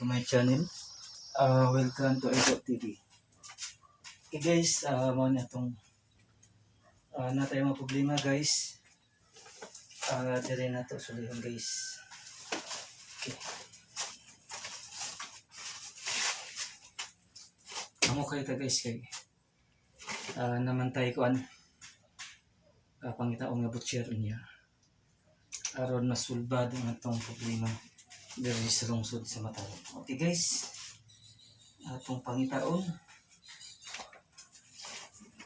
To my channel. Welcome to Edo TV. Okay guys, mao na itong na tayo mga problema, guys. Dire na to sulihon, guys. Okay. Amo kayo ta, guys, kay namantay ko an pangitaon nga butcher niya aron masulbad ang atong problema diri sa lungsod sa Mataram. Okay guys, atong pangitaon.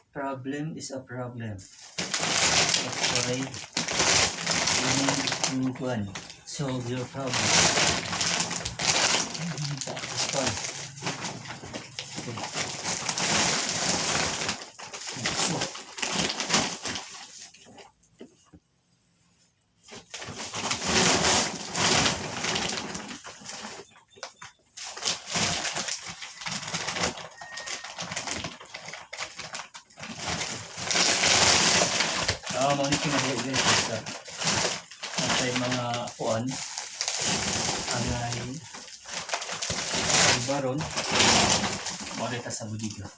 Problem is a problem. That's why you need to kuan, solve your problem. This one. Okay. So, mao ni kinabuhi, guys, sa atay mga kuan angay baron mo ta sa budiga.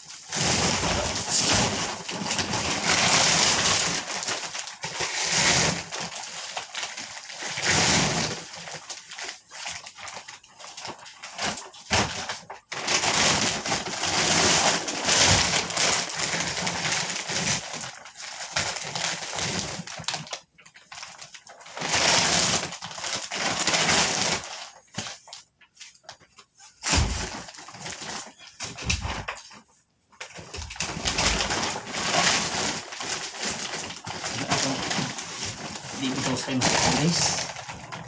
Atong di ito sa mga guys.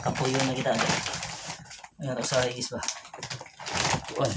Kapuyo na kita agad. Ayan, usahay is ba? Kuan.